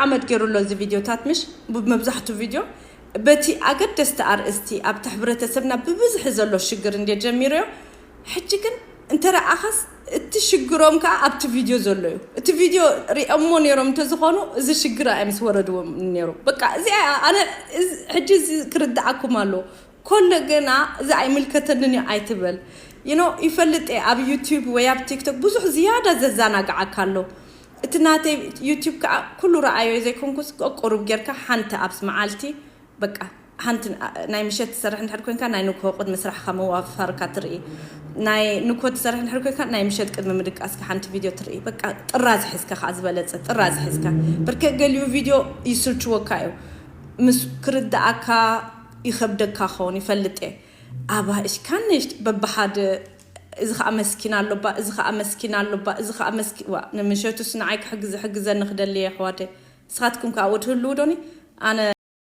ዓመት ገይሩ ኣሎ እዚ ቪድዮታት፣ ምሽ? መብዛሕቱ ቪድዮ በቲ ኣገደስቲ ኣርእስቲ ኣብቲ ሕብረተሰብና ብብዝሒ ዘሎ ሽግር እንደ ጀሚሩዮ። ሕጂ ግን እንተ ረኣኻስ እቲ ሽግሮም ከኣ ኣብቲ ቪድዮ ዘሎ እዩ። እቲ ቪድዮ ሪኦሞ ነይሮም እንተዝኾኑ እዚ ሽግር ኣይ ምስ ወረድዎም ነይሩ። በቃ እዚ ኣነ እዚ- ሕጂ እዚ ክርድኣኩም ኣለዎ። ኮሎ ገና እዚ ኣይምልከተንን እዩ ኣይትበል። You know ይፈልጥ እየ ኣብ ዩቲዩብ ወይ ኣብ ቲክቶክ ብዙሕ ዝያዳ ዘዘናግዓካ ኣሎ። እቲ ናተይ ዩቲዩብ ከዓ ኩሉ ረኣዮ ዘይኮንኩስ ቁሩብ ጌርካ ሓንቲ ኣብዚ መዓልቲ በቃ ሓንቲ ናይ ምሸት ትሰርሕ እንድሕር ኮንካ ናይ ንግሆ ቅድሚ ስራሕካ ምዋፋርካ ትርኢ። ናይ ንግሆ ትሰርሕ እንድሕር ኮንካ ናይ ምሸት ቅድሚ ምድቃስካ ሓንቲ ቪድዮ ትርኢ። በቃ ጥራዝ ሒዝካ ከዓ ዝበለፀ ጥራዝ ሒዝካ። ብርክ ገሊኡ ቪድዮ ይስልችወካ እዩ ምስ ክርድኣካ ይኸብደካ ክኸውን ይፈልጥ እየ። ኣባእሽ ካንሽት በብሓደ እዚ ከዓ መስኪና ኣሎባ እዚ ከዓ መስኪና ኣሎባ እዚ ከዓ መስኪ ዋ ንምሸቱስ ንዓይ ክሕግዝ ሕግዘኒ ክደሊ እየ ኣሕዋተይ። ንስኻትኩም ከዓ ወትህልው ዶኒ ኣነ